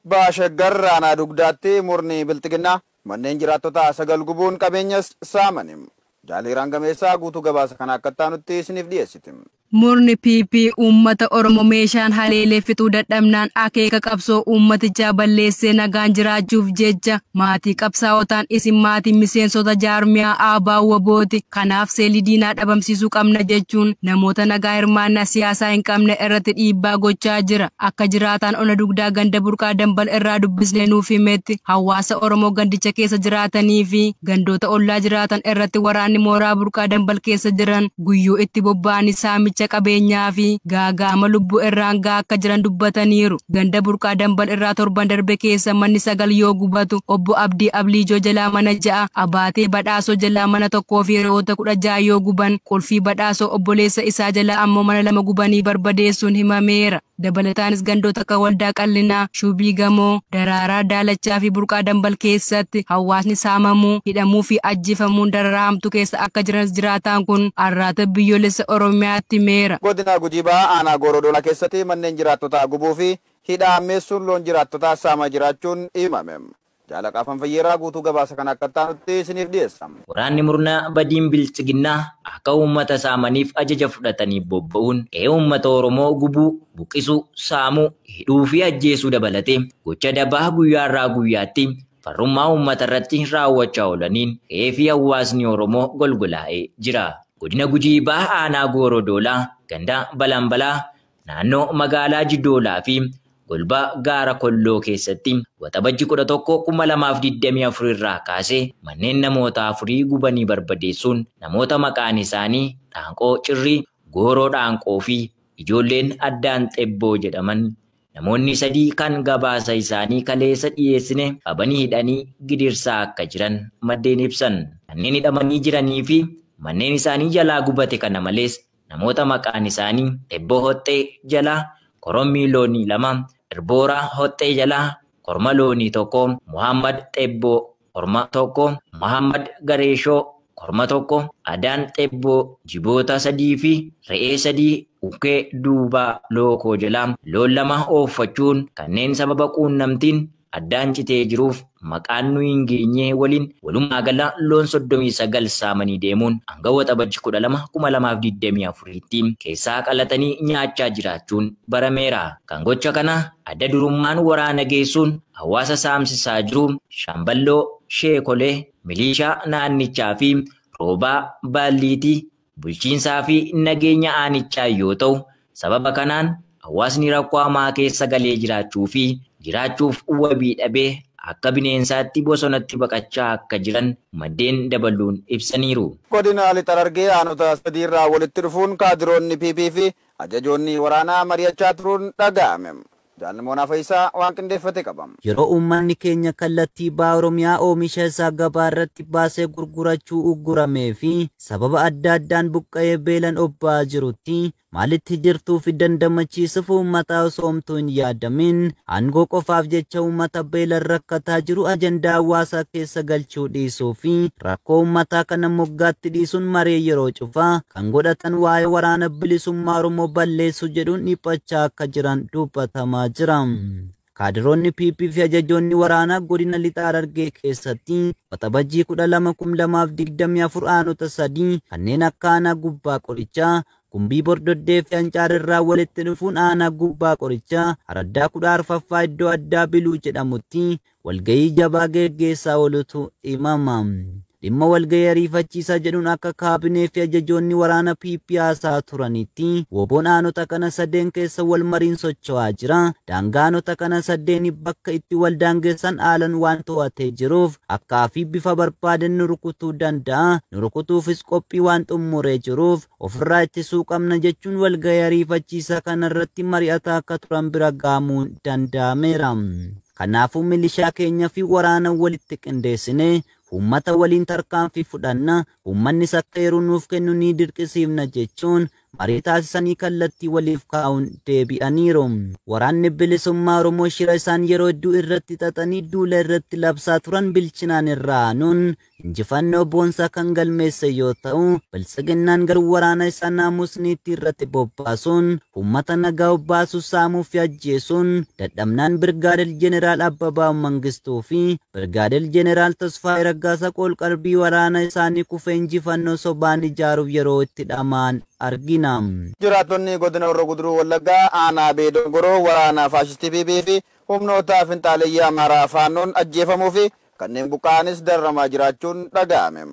Baha Shaggar aanaa Dugdaatti murni Bilxiginnaa manneen jiraattotaa 9 gubuun qabeenyas saamani. Jaaliiraan Gameessaa guutuu gabaasa kana akka itti isiniif dhiyeessiti. Murni PP uummata Oromoo meeshaan haleelee fixuu dadhabnaan akeeka qabsoo uummatichaa balleessee nagaan jiraachuuf jecha maatii qabsaa'otaan isin maatii miseensota jaarmiyaa ABO WBOti, kanaaf seelii diinaa dhabamsiisuu qabna jechuun namoota nagaa hirmaannaa siyaasaa hin qabne irratti dhiibbaa gochaa jira. Akka jiraataan ona Dugdaa ganda Burqaa Dambal irraa dubbisnee nuuf himetti, hawaasa Oromoo gandicha keessa jiraatanii fi gandoota ollaa jiraatan irratti waraanni mooraa Burqaa Dambal keessa jiran guyyuu itti bobba'anii saamicha qabeenyaa fi gaagaama lubbuu irraan gahaa akka jiran dubbataniiru. Ganda Burqaa Dambal irraa torban darbe keessa manni 9 yoo gubatu, obbo Abdii Abliijoo jalaa mana 6, Abaatee Badhaasoo jalaa mana 1 fi re'oota 16 yoo guban, Qulfii Badhaasoo obboleessa isaa jalaa ammoo mana 2 gubanii barbadeessuun himameera. Dabalataanis gandoota akka Waldaa Qallinaa, Shubii Gamoo, Daraaraa Daalachaa fi Burqaa Dambal keessatti hawaasni saamamuu, hidhamuu fi ajjeefamuun dararaa hamtuu keessa akka jiranis jiraataan kun Arraata Biyyoolessa Oromiyaatti himeera. Godina Gujii Bahaa aanaa Goorodoolaa keessatti manneen jiraattotaa gubuu fi hidhaa ammeessuun loon jiraattotaa saamaa jiraachuun himame. Jaalaqaa Fanfayyeeraa guutuu gabaasa kana akka itti isiniif dhiyeessa. Waraanni murnaa badiin Bilxiginnaa akka uummata saamaniif ajaja fudhatanii bobba'uun qe'ee uummata Oromoo gubuu, buqqisuu, saamuu, hidhuu fi ajjeesuu dabalatee gocha dabaa guyyaarraa guyyaatti farrummaa uummata irratti raawwachaa oolaniin qe'ee fi hawaasni Oromoo golgolaa'ee jira. Godina Gujii Bahaa aanaa Goorodoolaa, ganda Balambalaa, naannoo magaalaa Jidoolaa fi golba gaara Kolloo keessatti Waxabajji 11/2024 irraa kaasee manneen namoota 4 gubanii barbadeessuun namoota maqaan isaanii Dhaanqoo Cirrii, Gooroo Dhaanqoo fi ijoolleen Addaan Xebboo jedhaman namoonni 3 kan gabaasa isaanii kaleessa dhiyeessine qabanii hidhanii gidirsaa akka jiran maddeen ibsan. Kanneen hidhamanii jiranii fi manneen isaanii jalaa gubate kana malees namoota maqaan isaanii Xebboo Hoxxee jalaa korommii loonii 2, Irbooraa Hoxxee jalaa korma loonii 1, Muhammad Xebboo korma 1, Muhammad Gareeshoo korma 1, Adaan Xebboo jiboota 3 fi re'ee 3 ukkee duubaa lookoo jalaa loon 2 ooffachuun kanneen sababa quunnamtiin addaan citee jiruuf maqaan nu hin geenye waliin walumaa gala loon 39 saamanii deemuun hanga Waxabajji 12/2024 keessaa qalatanii nyaachaa jiraachuun barameera. Kan gocha kana adda durummaan waraana geessuun hawaasa saamsisaa jiru Shaamballoo Sheekolee, milishaa naannichaa fi Roobaa Baalliitii bulchiinsaa fi nageenya aanichaa yoo ta'u, sababa kanaan hawaasni rakkoo hamaa keessa galee jiraachuu fi jiraachuuf wabii dhabee akka bineensaatti bosonatti baqachaa akka jiran maddeen dabaluun ibsaniiru. Godina Lixa Harargee aanota 3 irraa walitti dhufuun kaadiroonni PP fi ajajoonni waraanaa mari'achaa turuun dhaga'ame. Jaalimoon Fayyisaa waan qindeeffate qaba. Yeroo uummanni keenya kallattii baha Oromiyaa oomisha isaa gabaa irratti baasee gurgurachuu ugguramee fi sababa adda addaan buqqa'ee beelan obba'aa jirutti maalitti jirtuu fi dandamachiisuuf uummataa osoo homtuu hin yaadamin aangoo qofaaf jecha uummata beelan rakkataa jiru ajandaa hawaasaa keessa galchuu dhiisuu fi rakkoo uummataa kana moggaatti dhiisuun maree yeroo cufaa kan godhatan waa'ee waraana bilisummaa Oromoo balleessuu jedhuun dhiphachaa akka jiran dubbatamaa jira. Kaadiroonni PP fi ajajoonni waraanaa godina Lixa Harargee keessatti Waxabajjii 12/2024 aanota 3 kanneen akka aanaa Gubbaa Qorichaa, Gumbii Bordoddee fi Ancaar irraa walitti dhufuun aanaa Gubbaa Qorichaa araddaa 14ffaa iddoo addaa Biluu jedhamutti walgahii jabaa geggeessaa oolutu himama. Dhimma walgahii ariifachiisaa jedhuun akka kaabinee fi ajajoonni waraana PP haasaa turanitti woboon aanota kana sadeen keessa wal mariin socho'aa jira. Daangaa aanota kana sadeen bakka itti wal daangessan haalan waan to'atee jiruuf akkaa fi bifa barbaadan nu rukutuu danda'a. Nu rukutuufis qophii waan xumuree jiruuf ofirraa ittisuu qabna jechuun walgahii ariifachiisaa kanarratti mari'ataa akka turan bira gaamuun danda'ameera. Kanaafuu milishaa keenya fi waraana walitti qindeessinee uummata waliin tarkaanfii fudhanna, uummannis akka yeroo nuuf kennu ni dirqisiifna jechuun marii taasisanii kallattii waliif kaa'uun deebi'aniiru. Waraanni bilisummaa Oromoo shira isaan yeroo hedduu irratti xaxanii duula irratti labsaa turan bilchinaan irraa aanuun injifannoo boonsaa kan galmeesse yoo ta'u, biltsiginnaan garuu waraana isaa naamusniitti irratti bobbaasuun uummata nagaa obbaasuu saamuu fi ajjeesuun dadhabnaan Birgaadir Jeneraal Abbabaa Mangistuu fi Birgaadir Jeneraal Tasfaayee Raggaasaa qolqalbii waraana isaanii kufee injifannoo sobaan ijaaruuf yeroo itti dhamaan argina. Jiraattonni godina Horroo Guduruu Wallaggaa aanaa Abee Dongoroo waraana faashistii PP fi humnoota finxaaleyyii Amaaraa Faannoon ajjeefamuu fi kanneen buqqa'anis dararamaa jiraachuun dhaga'ame.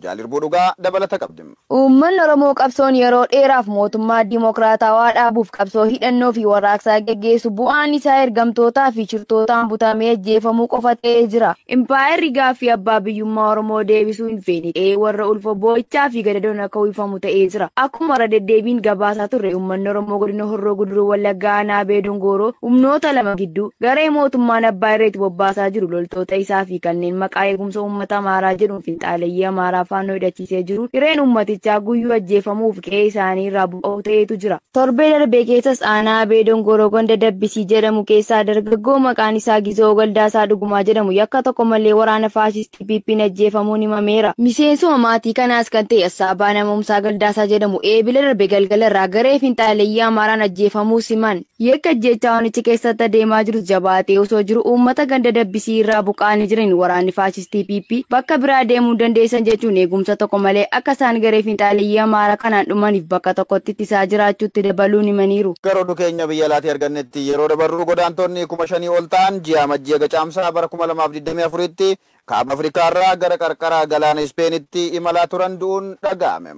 Jaalirbuu dhugaa dabalata qabdi. Uummanni Oromoo qabsoon yeroo dheeraaf mootummaa dimokiraatawaa dhaabuuf qabsoo hidhannoo fi warraaqsaa geggeessu bu'aan isaa ergamtootaa fi shirtootaan butamee ajjeefamuu qofa ta'ee jira. Impaayerri gaaffii abbaa biyyummaa Oromoo deebisuu hin feene qe'ee warra ulfa boo'ichaa fi gadadoon akka uwwifamu ta'ee jira. Akkuma irra deddeebiin gabaasaa turre, uummanni Oromoo godina Horroo Guduruu Wallaggaa aanaa Abee Dongoroo humnoota lama gidduu garee mootummaan abbaa irreetti bobbaasaa jiru loltoota isaa fi kanneen maqaa eegumsa uummata Amaaraa jedhuun finxaaleyyii Amaaraa Faannoo hidhachiisee jiru hireen uummatichaa guyyuu ajjeefamuuf qe'ee isaanii irraa bu'uu ta'etu jira. Torbee darbee keessas aanaa Abee Dongoroo ganda Dabbisii jedhamu keessaa dargaggoo maqaan isaa Gizoo Galdaasaa Dhugumaa jedhamu yakka tokko malee waraana faashistii PP'n ajjeefamuun himameera. Miseensuma maatii kanaas kan ta'e Assaabaa Namumsaa Galdaasaa jedhamu eebila darbe galgala irraa garee finxaaleyyii Amaaraan ajjeefamuu siman. Yakka ajjeechaa onichi keessatti adeemaa jirus jabaatee osoo jiru uummata ganda Dabbisii irraa buqqa'anii jiran waraanni faashistii PP bakka biraa deemuu dandeessan jechuun eegumsa tokko malee akka isaan garee finxaaleyyii Amaaraa kanaan dhumaniif bakka tokkotti ittisaa jiraachuutti dabaluun himaniiru. Gara oduu keenya biyya alaatii argannetti yeroo dabarru, godaantonni 5,000 ol ta'an ji'a Amajjii haga Caamsaa bara 2024tti kaaba Afrikaarraa gara qarqara galaana Ispeenitti imalaa turan du'uun dhaga'ame.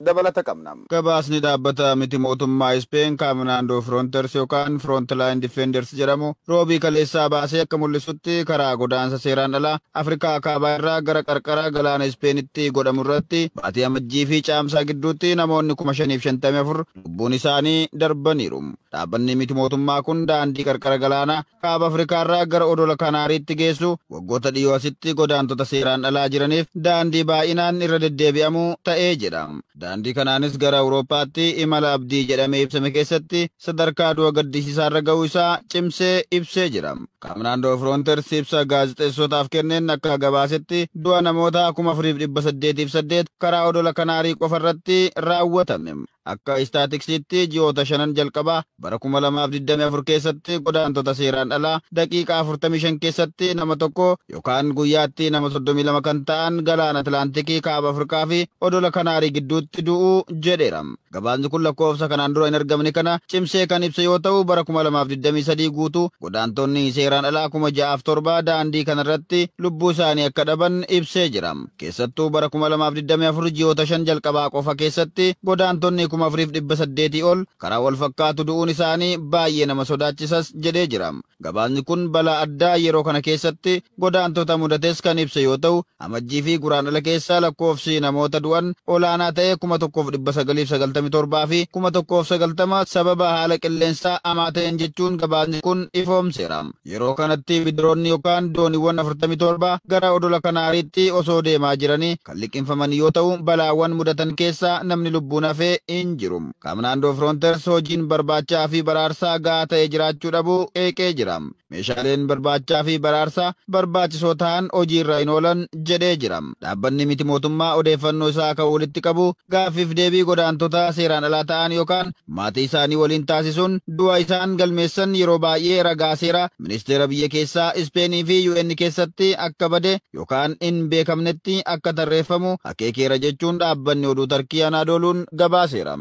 Dabalata qabna. Gabaasni dhaabbata miti mootummaa Ispeen Kaaminaandoo Fronters yookaan Frontline Defenders jedhamu roobii kaleessaa baasee akka mul'isutti, karaa godaansa seeraan alaa Afrikaa kaabaa irraa gara qarqara galaana Ispeenitti godhamu irratti baatii Amajjii fi Caamsaa gidduutti namoonni 5,054 lubbuun isaanii darbaniiru. Dhaabbanni miti mootummaa kun daandii qarqara galaanaa kaaba Afrikaa irraa gara odola Kanaariitti geessu waggoota dhiyoo asitti godaantota seeraan alaa jiraniif daandii baay'inaan irra deddeebi'amu ta'ee jedha. Daandii kanaanis gara Awurooppaatti imala abdii jedhamee ibsame keessatti sadarkaa du'a gaddisiisaa irra ga'uu isaa cimsee ibsee jira. Kaaminaandoo Fronters ibsa gaazexeessotaaf kenneen akka gabaasetti, du'a namoota 4,808 karaa odola Kanaarii qofa irratti raawwatame. Akka istaatiksiitti ji'oota shanan jalqabaa bara 2024 keessatti godaantota seeraan alaa daqiiqaa 45 keessatti nama tokko yookaan guyyaatti nama 32 kan ta'an galaana Atlaantikii kaaba Afrikaa fi odola Kanaarii gidduutti du'uu jedheera. Gabaasni kun lakkoofsa kanaan dura hin argamne kana cimsee kan ibse yoo ta'u, bara 2023 guutuu godaantonni seeraan alaa 6,007 daandii kanarratti lubbuu isaanii akka dhaban ibsee jira. Keessattuu bara 2024 ji'oota 5 jalqabaa qofa keessatti godaantonni 4,800 ol karaa wal fakkaatu du'uun isaanii baay'ee nama sodaachisas jedhee jira. Gabaasni kun balaa addaa yeroo kana keessatti godaantota mudates kan ibse yoo ta'u, Amajjii fi Guraandhala keessa lakkoofsi namoota du'an olaanaa ta'e 1,997 fi 1,090 sababa haala qilleensaa hamaa ta'een jechuun gabaasni kun ifoomseera. Yeroo kanatti bidiroonni yookaan dooniiwwan 47 gara odola Kanaariitti osoo deemaa jiranii kan liqimfaman yoo ta'u, balaawwan mudatan keessaa namni lubbuun hafee hin jiru. Kaaminaandoo Fronters hojiin barbaachaa fi baraarsaa gahaa ta'e jiraachuu dhabuu qeeqee jira. Meeshaaleen barbaachaa fi baraarsaa barbaachisoo ta'an hojiirra hin oolan jedhee jira. Dhaabbanni miti mootummaa odeeffannoo isaa kan walitti qabu gaaffiif deebii godaantota seeraan alaa ta'an yookaan maatii isaanii waliin taasisuun du'a isaan galmeessan yeroo baay'ee ragaa seeraa ministeera biyya keessaa Ispeenii fi UN keessatti akka bade yookaan hin beekamnetti akka tarreeffamu akeekeera jechuun dhaabbanni oduu Tarkii Anaadooluun gabaaseera.